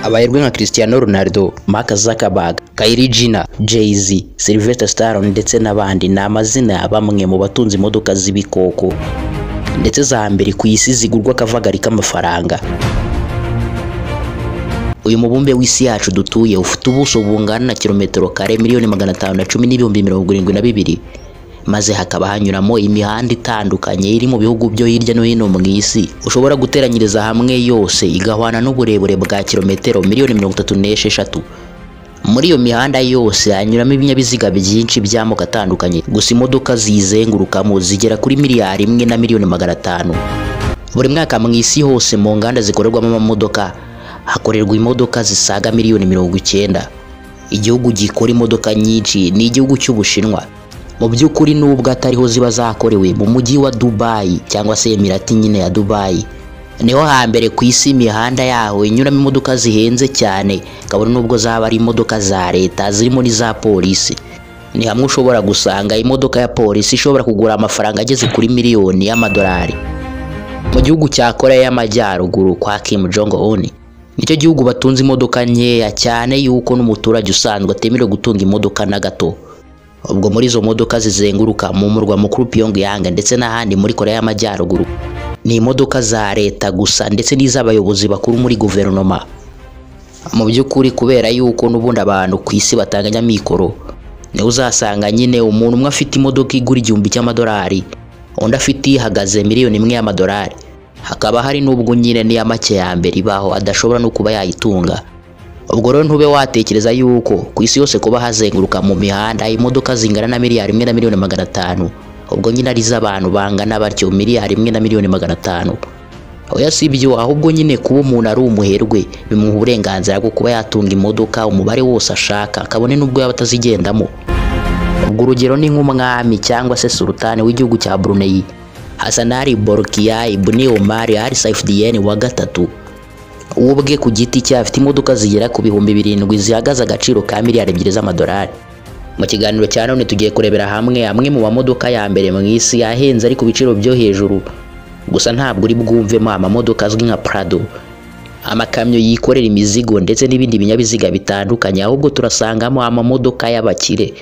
Abaherwe nka Cristiano Ronaldo, Mark Zuckerberg, Kylie Jenner, Jay-Z, Sylvester Stallone ndetse n'abandi ni amazina ya bamwe mu batunze imodoka z'ibikoko ndetse za mbere ku isi zigurwa akavagari k'amafaranga. Uyu mubumbe w'isi yacu dutuye ufite ubuso bungana na kilometero kare 510,072,000, maze hakaba hanyuramo imihanda itandukanye iri mu bihugu byo hirya no hino mu isi ushobora guteranyiriza hamwe yose igahwana n'uburebure bwa kilometero 36,000,000. Muri iyo mihanda yose hanyuramo ibinyabiziga byinshi by'amoko atandukanye, gusa imodoka ziyizengurukamo zigera kuri 1,500,000,000. Buri mwaka mu isi hose mu nganda zikorerwamo amamodoka hakorerwa imodoka zisaga 90,000,000. Igihugu gikora imodoka nyinshi ni igihugu cy'Ubushinwa. Mu by'ukuri nubwo atariho ziba zakorewe, mu mujyi wa Dubai cyangwa se Emirati nyine ya Dubai niho hambere ku isi imihanda yaho inyuramo imodoka zihenze cyane, kabone nubwo zaba ari imodoka za leta zirimo n'iza polisi. Ni hamwe ushobora gusanga imodoka ya polisi ishobora kugura amafaranga ageze kuri miliyoni y'amadolari. Mu gihugu cya Korea y'Amajyaruguru kwa Kim Jong Un nicyo gihugu batunze imodoka nkeya cyane, yuko n'umuturage usanzwe atemerewe gutunga imodoka na gato. Ubwo muri izo modoka zizenguruka mu murwa mukuru Pyongyang ndetse n'ahandi muri Korea y'Amajyaruguru ni imodoka za leta gusa ndetse n'iz'abayobozi bakuru muri guverinoma. Mu by'ukuri kubera yuko n'ubundi abantu ku isi batanganya mikoro, niho uzasanga nyine umuntu umwe afite imodoka igura $1,000 cy'amadolari, undi afite ihagaze 1 miliyoni y'amadolari. Hakaba hari n'ubwo nyine niya make ya mbere ibaho adashobora no kuba yayitunga. Ubwo rero ntube watekereza yuko ku isi yose kuba hazenguruka mu mihanda imodoka zingana na 1,500,000,000, ubwo nyine ari z'abantu bangana batyo 1,500,000,000. Oya si ibyo, ahubwo nyine kuba umuntu ari umuherwe bimuha uburenganzira bwo kuba yatunga imodoka umubare wose ashaka, kabone n'ubwo yaba atazigendamo. Ubwo urugero ni nk'umwami cyangwa se sultani w'igihugu cya Brunei, Hassanal Bolkiah Ibn Omar Al Saifdien wa gatatu. Ubwe ku giti cye afite imodoka zigera ku 7,000 zihagaze agaciro ka 2 biliyoni z'amadolari. Mu kiganiro cya none tugiye kurebera hamwe amwe mu mamodoka ya mbere mu isi ahenze ari ku biciro byo hejuru. Gusa ntabwo uri bwumvemo amamodoka azwi nka Prado, amakamyo yikorera imizigo ndetse n'ibindi binyabiziga bitandukanye, ahubwo turasangamo amamodoka y'abakire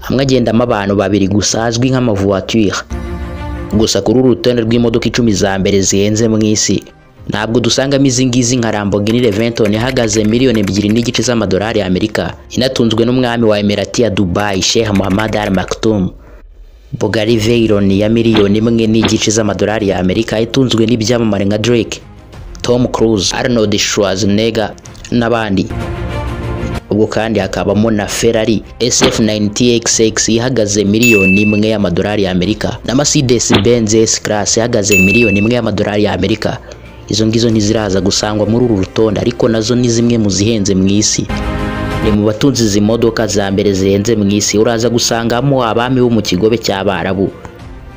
amwe agendamo abantu babiri gusa azwi nk'amavoiture. Gusa kuri uru rutonde rw'imodoka 10 za mbere zihenze mu isi ntabwo dusangamo izi ngizi nka Lamborghini Reventon ihagaze 2.5 miliyoni z'amadolari y'Amerika, inatunzwe n'umwami wa Emirati ya Dubai Sheikh Mohammed Al Maktoum. Bugatti Veyron ya 1.5 miliyoni z'amadolari y'Amerika itunzwe n'ibyamamare nka Drake, Tom Cruise, Arnold Schwarzenegger n'abandi. Ubwo kandi hakabamo na Ferrari SF90XX ihagaze 1 miliyoni y'amadolari y'Amerika na Mercedes Benz S-Class ihagaze 1 miliyoni y'amadolari y'Amerika. Izo ngizo ntiziraza gusangwa muri uru rutonde, ariko nazo ni zimwe mu zihenze mu isi. Ni mu batunzi izi modoka za mbere zihenze mu isi uraza gusangamo abami bo mu kigobe cy'Abarabu.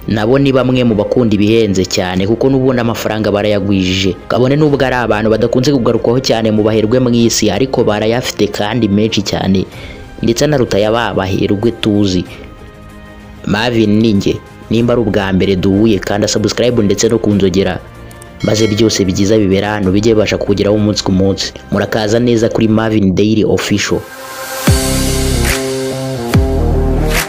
Nabo ni bamwe mu bakunda ibihenze cyane kuko n'ubundi amafaranga barayagwijije. Kabone nubwo ari abantu badakunze kugarukwaho cyane mu baherwe mu isi, ariko barayafite kandi menshi cyane, ndetse anaruta y'abaherwe tuzi. Marvin ninjye, nimba ari ubwa mbere duhuye kanda subscribe ndetse no kunzogera, maze byose byiza bibera hano bijye bibasha kugeraho umunsi ku munsi. Murakaza neza kuri Marvin Daily Official.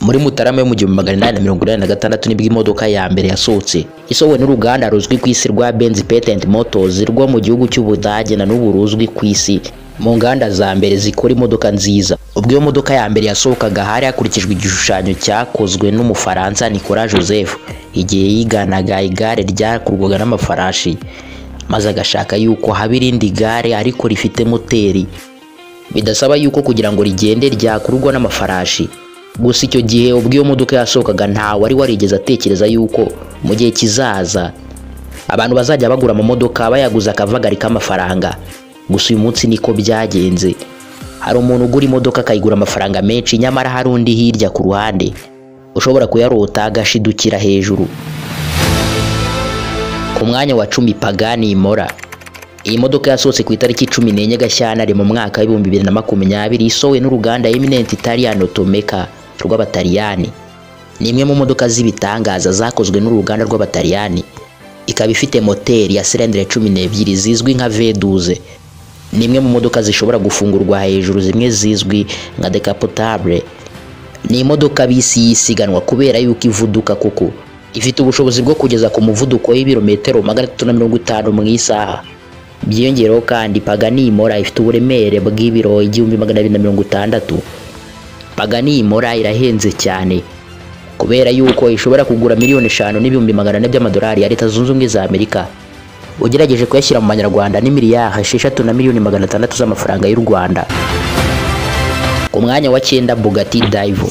Muri Mutarama yo mu 1886 nibwo imodoka ya mbere yasohotse, isohowe n'uruganda ruzwi ku isi rwa Benz Patent Motors rwo mu gihugu cy'Ubudage na n'ubu ruzwi ku isi mu nganda za mbere zikora imodoka nziza. Ubwo iyo modoka ya mbere yasohokaga hari hakurikijwe igishushanyo cyakozwe n'Umufaransa Nicolas Joseph igihe yiganaga igare ryakurwaga n'amafarashi, maze agashaka yuko haba irindi gare ariko rifite moteri, bidasaba yuko kugira ngo rigende ryakurwa n'amafarashi. Gusa icyo gihe ubwo iyo modoka yasohokaga nta wari warigeze atekereza yuko mu gihe kizaza abantu bazajya bagura amamodoka bayaguza akavagari k'amafaranga. Gusa uyu munsi niko byagenze. Hari umuntu ugura imodoka akayigura amafaranga menshi, nyamara hari undi hirya ku ruhande ushobora kuyarota agashidukira hejuru. Ku mwanya wa 10 Pagani Imora. Iyi modoka yasohotse ku itariki 14 Gashyantare mu mwaka w'ibihumbi 2020, isohowe n'uruganda Eminent Italian Automaker rw'Abataliyani. Ni imwe mu modoka z'ibitangaza zakozwe n'uruganda rw'Abataliyani, ikaba ifite moteri ya cylindre 12 zizwi nka V12. Ni imwe mu modoka zishobora gufungurwa hejuru, zimwe zizwi nka decapotable. Ni imodoka bisi yisiganwa kubera yuko ivuduka, kuko ifite ubushobozi bwo kugeza ku muvuduko w'ibirometero 350 mu isaha. Byiyongereho kandi Pagani Imola ifite uburemere bw'ibiro 1260. Pagani Imola irahenze cyane kubera yuko ishobora kugura 5,400,000 by'amadolari ya Leta Zunze Ubumwe za Amerika. Ugerageje kuyashyira mu manyarwanda ni miliyari 6,600,000 z'amafaranga y'u Rwanda. Ku mwanya wa 9, Bugatti Divo.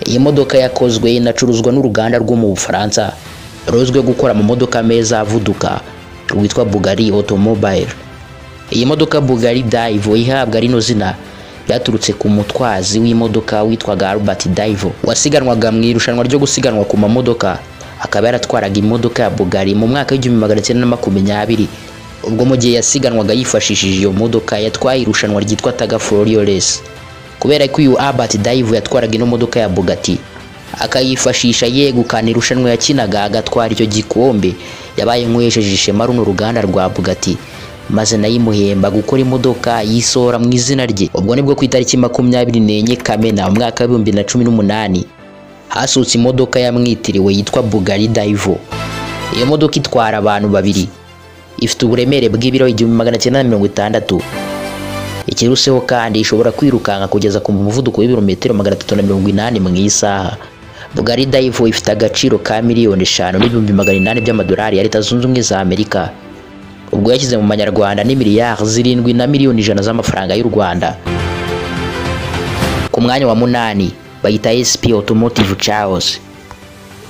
Iyi modoka yakozwe inacuruzwa n'uruganda rwo mu Bufaransa ruzwiho gukora mu modoka meza avuduka rwitwa Bugatti Automobile. Iyi modoka Bugatti Divo ihabwa rino zina ryaturutse ku mutwazi w'imodoka witwaga Albert Divo, wasiganwaga mu irushanwa ryo gusiganwa ku mamodoka, akaba yaratwaraga imodoka ya Bugatti mu mwaka w'1920. Ubwo mu gihe yasiganwaga yifashishije iyo modoka yatwaye irushanwa ryitwa Targa Florio Race. Kubera ko uyu Albert Divo yatwaraga ino modoka ya Bugatti akayifashisha yegukana irushanwa yakinaga agatwara icyo gikombe, yabaye nk'uwesheje ishema runo ruganda rwa Bugatti, maze nayo imuhemba gukora imodoka yisohora mu izina rye. Ubwo nibwo ku itariki 24 Kamena umwaka wa 2018 hasutse imodoka yamwitiriwe yitwa Bugatti Divo. Iyo modoka itwara abantu babiri, ifite uburemere bw'ibiro 1960. Ikiruseho kandi ishobora kwirukanka kugeza ku muvuduko w'ibirometero 380 mu isaha. Bugatti Divo ifite agaciro ka 5,800,000 by'amadolari ya Leta Zunze Ubumwe za Amerika. Ubwo yashyize mu manyarwanda ni miliyari 7,100,000,000 z'amafaranga y'u Rwanda. Ku mwanya wa 8 bayita SP Automotive Chaos.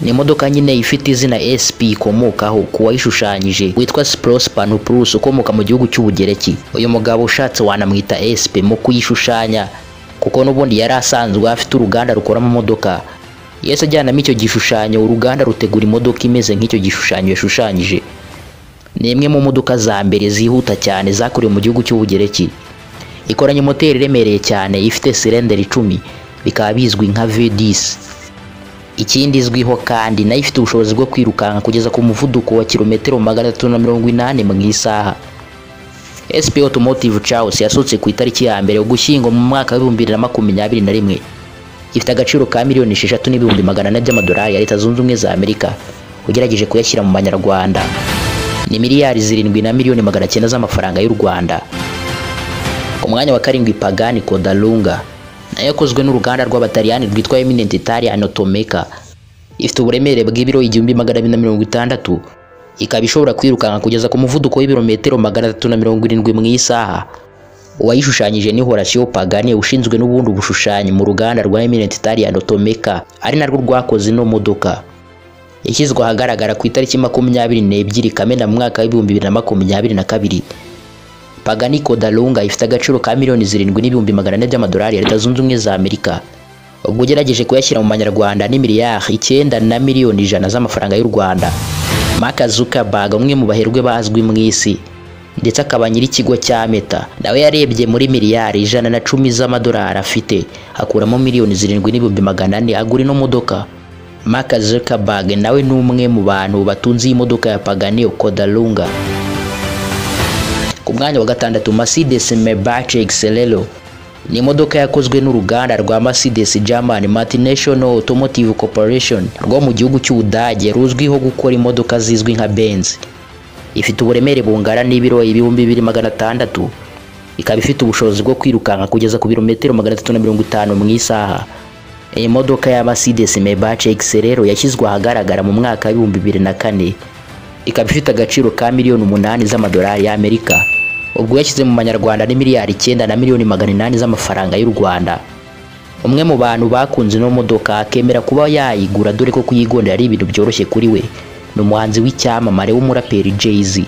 Ni imodoka nyine ifite izina SP ikomokaho ku wayishushanyije witwa Spros Panopoulos ukomoka mu gihugu cy'Ubugereki. Uyu mugabo ushatse wanamwita SP mu kuyishushanya, kuko n'ubundi yari asanzwe afite uruganda rukora amamodoka. Yahise ajyanamo icyo gishushanyo, uruganda rutegura imodoka imeze nk'icyo gishushanyo yashushanyije. Ni imwe mu modoka za mbere zihuta cyane zakorewe mu gihugu cy'Ubugereki. Ikoranye moteri iremereye cyane ifite silenderi 10, bikaba bizwi nka V10. Ikindi izwiho kandi nayo ifite ubushobozi bwo kwirukanka kugeza ku muvuduko wa kilometero 380 mu isaha. SP Automotive Chaos yasohotse ku itariki ya 1 Ugushyingo mu mwaka wa 2021. Ifite agaciro ka 6,400,000 by'amadolari ya Leta Zunze Ubumwe za Amerika. Ugerageje kuyashyira mu manyarwanda ni miliyari 7,900,000 z'amafaranga y'u Rwanda. Ku mwanya wa 7, Pagani Codalunga, nayo yakozwe n'uruganda rw'Abataliyani rwitwa Eminent Italian Automaker. Ifite uburemere bw'ibiro 1260, ikaba ishobora kwirukanka kugeza ku muvuduko w'ibirometero 370 mu isaha. Uwayishushanyije ni Horacio Pagani ushinzwe n'ubundi ubushushanyi mu ruganda rwa Eminent Italian Automaker, ari narwo rwakoze ino modoka. Yashyizwe ahagaragara ku itariki 22 Kamena mu mwaka wa 2022. Pagani Codalunga ifite agaciro ka 7,400,000 by'amadolari ya Leta Zunze Ubumwe za Amerika. Ubwo ugerageje kuyashyira mu manyarwanda ni miliyari 9,100,000,000 z'amafaranga y'u Rwanda. Mark Zuckerberg, umwe mu baherwe bazwi mu isi ndetse akaba nyiri ikigo cya Meta, nawe yarebye muri miliyari 110 z'amadolari afite, akuramo 7,400,000 agura ino modoka. Mark Zuckerberg nawe ni umwe mu bantu batunze iyi modoka ya Pagani Codalunga. Ku mwanya wa 6, Mercedes Maybach Exelero. Ni imodoka yakozwe n'uruganda rwa Mercedes German Multinational Automotive Corporation rwo mu gihugu cy'Ubudage, ruzwiho gukora imodoka zizwi nka Benz. Ifite uburemere bungana n'ibiro 2600, ikaba ifite ubushobozi bwo kwirukanka kugeza ku birometero 350 mu isaha. Iyi modoka ya Mercedes Maybach Exelero yashyizwe ahagaragara mu mwaka wa 2004, ikaba ifite agaciro ka 8,000,000 z'amadolari y'Amerika. Ubwo yashyize mu manyarwanda ni miliyari 9,800,000 z'amafaranga y'u Rwanda. Umwe mu bantu bakunze ino modoka akemera kuba yayigura dore ko kuyigondera ari ibintu byoroshye kuri we, ni umuhanzi w'icyamamare w'umuraperi Jay-Z.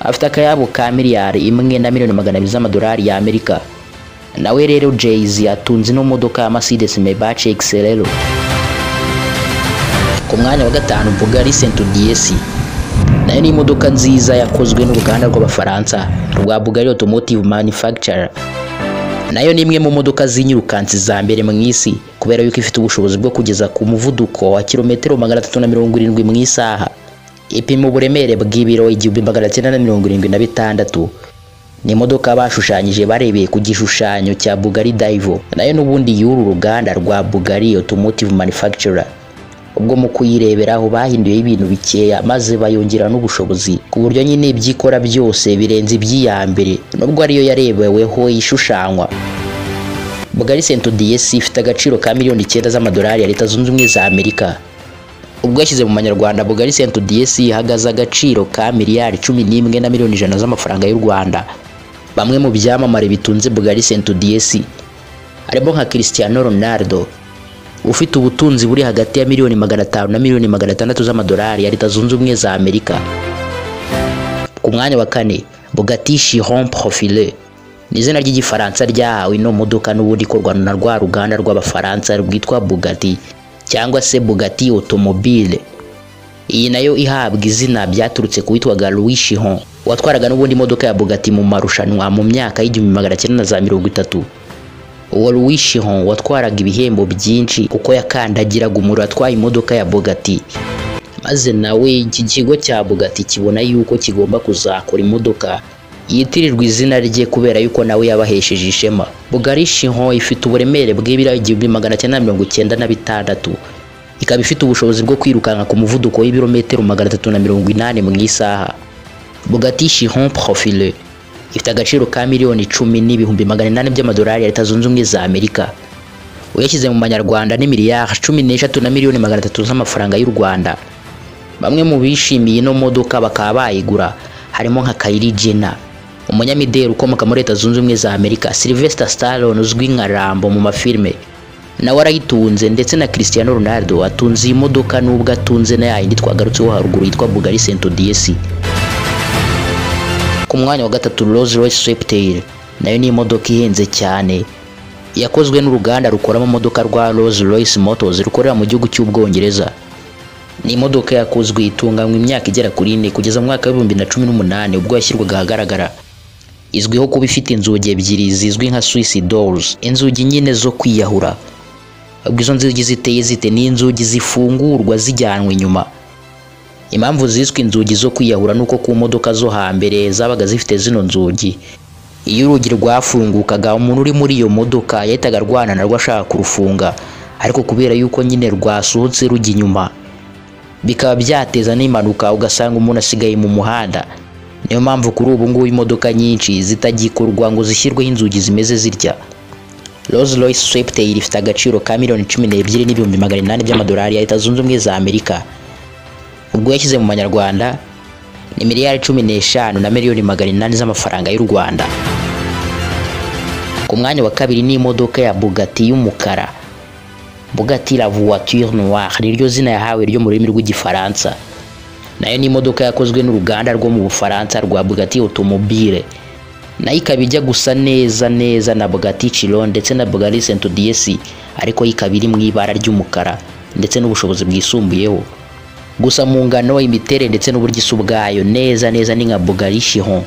Afite akayabo ka miliyari 1,200,000 z'amadolari y'Amerika. Nawe rero Jay-Z atunze ino modoka ya Mercedes Maybach Exelero. Ku mwanya wa 5, Bugatti Centodieci. Nayo ni imodoka nziza yakozwe n'uruganda rw'Abafaransa rwa Bugatti Automotive Manufacturer. Nayo ni imwe mu modoka z'inyirukansi za mbere mu isi kubera yuko ifite ubushobozi bwo kugeza ku muvuduko wa kilometero 370 mu isaha. Ipima uburemere bw'ibiro 1976. Ni imodoka bashushanyije barebeye ku gishushanyo cya Bugatti Divo, nayo n'ubundi y'uru ruganda rwa Bugatti Automotive Manufacturer. Ubwo mu kuyireberaho bahinduye ibintu bikeya maze bayongera n'ubushobozi ku buryo nyine ibyikora byose birenze iby'iya mbere, nubwo ariyo yarebeweho ishushanywa. Bugatti Cento DS ifite agaciro ka miliyoni 9 z'amadolari ya Leta Zunze Ubumwe za Amerika. Ubwo yashyize mu manyarwanda, Bugatti Cento DS ihagaze agaciro ka miliyari 11 na miliyoni 100 z'amafaranga y'u Rwanda. Bamwe mu byamamare bitunze Bugatti Cento DS harimo nka Cristiano Ronaldo ufite ubutunzi buri hagati ya miliyoni 500 na miliyoni 600 z'amadolari ya Leta Zunze Ubumwe za Amerika. Ku mwanya wa kane, Bugatti Chiron Profilé ni izina ry'igifaransa ryahawe ino modoka n'ubundi ikorwa na rwa ruganda rw'Abafaransa rwitwa Bugatti cyangwa se Bugatti Automobile. Iyi nayo ihabwa izina byaturutse ku witwaga Louis Chiron watwaraga n'ubundi imodoka ya Bugatti mu marushanwa mu myaka y'1930. Uwo Louis Chiron watwaraga ibihembo byinshi kuko yakandagiraga umuriro atwaye imodoka ya Bugatti, maze nawe iki kigo cya Bugatti kibona yuko kigomba kuzakora imodoka yitirirwa izina rye kubera yuko nawe yabahesheje ishema. Bugatti Chiron ifite uburemere bw'ibiro 1996, ikaba ifite ubushobozi bwo kwirukanka ku muvuduko w'ibirometero 380 mu isaha. Bugatti Chiron Profilé ifite agaciro ka miliyoni 10 n'ibihumbi 800 by'amadolari ya Leta Zunze Ubumwe za Amerika. Uyashyize mu manyarwanda ni miliyari 13 na miliyoni 300 z'amafaranga y'u Rwanda. Bamwe mu bishimiye ino modoka bakaba bayigura harimo nka Kylie Jenner, umunyamideli ukomoka muri Leta Zunze Ubumwe za Amerika, Sylvester Stallone uzwi nka Rambo mu mafilme nawe arayitunze, ndetse na Cristiano Ronaldo atunze iyi modoka nubwo atunze na yayindi twagarutseho haruguru yitwa Bugatti Cento DS. Ku mwanya wa gatatu, Rolls Royce Sweptail nayo ni imodoka ihenze cyane yakozwe n'uruganda rukora amamodoka rwa Rolls Royce Motors rukorera mu gihugu cy'Ubwongereza. Ni imodoka yakozwe itunganywa imyaka igera kuri 4 kugeza mu mwaka wa 2018 ubwo yashyirwaga ahagaragara. Izwiho kuba ifite inzugi ebyiri zizwi nka Swiss doors, inzugi nyine zo kwiyahura. Ubwo izo nzugi ziteye zite? Ni inzugi zifungurwa zijyanwa inyuma. Impamvu ziswe inzugi zo kwiyahura nuko ku modoka zo hambere zabaga zifite zino nzugi, iyo urugi rwafungukaga umuntu uri muri iyo modoka yahitaga arwana narwo ashaka kurufunga, ariko kubera yuko nyine rwasohotse rujya inyuma bikaba byateza n'impanuka, ugasanga umuntu asigaye mu muhanda. Niyo mpamvu kuri ubu ngubu imodoka nyinshi zitagikorwa ngo zishyirweho inzugi zimeze zitya. Rolls Royce Sweptail ifite agaciro ka miliyoni 12 n'ibihumbi 800 by'amadolari ya Leta Zunze Ubumwe za Amerika. Ubwo yashyize mu manyarwanda ni miliyari 15 na miliyoni 800 z'amafaranga y'u Rwanda. Ku mwanya wa kabiri ni imodoka ya Bugatti y'umukara, Bugatti la voiture noire niryo zina yahawe ryo mu rurimi rw'igifaransa. Nayo ni imodoka yakozwe n'uruganda rwo mu Bufaransa rwa Bugatti Automobile, nayo ikaba ijya gusa neza neza na Bugatti Chiron ndetse na Bugatti Cento DS, ariko ikaba iri mu ibara ry'umukara ndetse n'ubushobozi bwisumbuyeho. Gusa mu ngano, imiterere ndetse n'uburyo isa ubwayo neza neza ni nka Bugatti Chiron.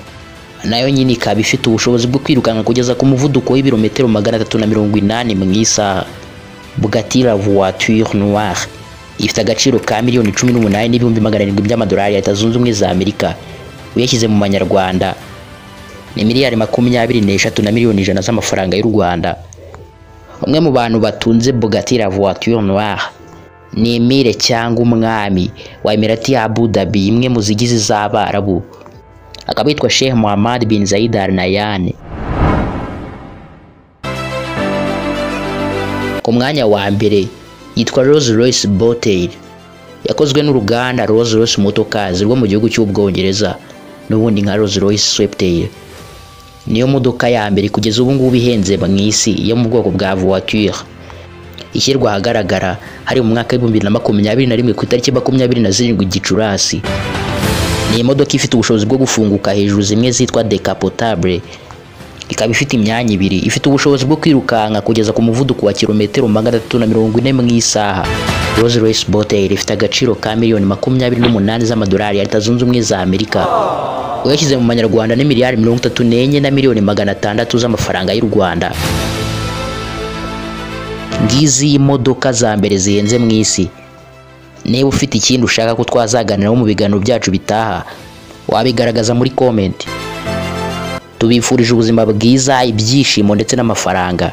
Nayo nyine ikaba ifite ubushobozi bwo kwirukanka kugeza ku muvuduko w'ibirometero 380 mu isaha. Bugatti la voiture noire ifite agaciro ka miliyoni 18 n'ibihumbi 700 by'amadolari ya Leta Zunze Ubumwe za Amerika. Uyashyize mu manyarwanda ni miliyari 23 na miliyoni 100 z'amafaranga y'u Rwanda. Umwe mu bantu batunze Bugatti la voiture noire ni Emire cyangwa umwami wa Emirati ya Abu Dhabi, imwe mu zigize z'Abarabu, akaba yitwa Sheikh Mohammed bin Zayed Al Nahyan. Ku mwanya wa mbere yitwa Rolls Royce Botail, yakozwe n'uruganda Rolls Royce Motor Cars rwo mu gihugu cy'Ubwongereza, n'ubundi nka Rolls Royce Sweptail. Niyo modoka ya mbere kugeza ubu ngubu ihenze mu isi yo mu bwoko bwa voiture ishyirwa ahagaragara hari mu mwaka w'ibihumbi 2021 ku itariki 27 Gicurasi. Ni imodoka ifite ubushobozi bwo gufunguka hejuru zimwe zitwa decapotable, ikaba ifite imyanya ibiri, ifite ubushobozi bwo kwirukanka kugeza ku muvuduko wa kilometero 340 mu isaha. Rolls Royce Botail ifite agaciro ka miliyoni 28 z'amadolari ya Leta Zunze Ubumwe za Amerika. Uyashyize mu manyarwanda ni miliyari 34 na miliyoni 600 z'amafaranga y'u Rwanda. Ngizi imodoka za mbere zihenze mu isi. Niba ufite ikindi ushaka ko twazaganiraho mu biganiro byacu bitaha, wabigaragaza muri comment. Tubifurije ubuzima bwiza, ibyishimo ndetse n'amafaranga.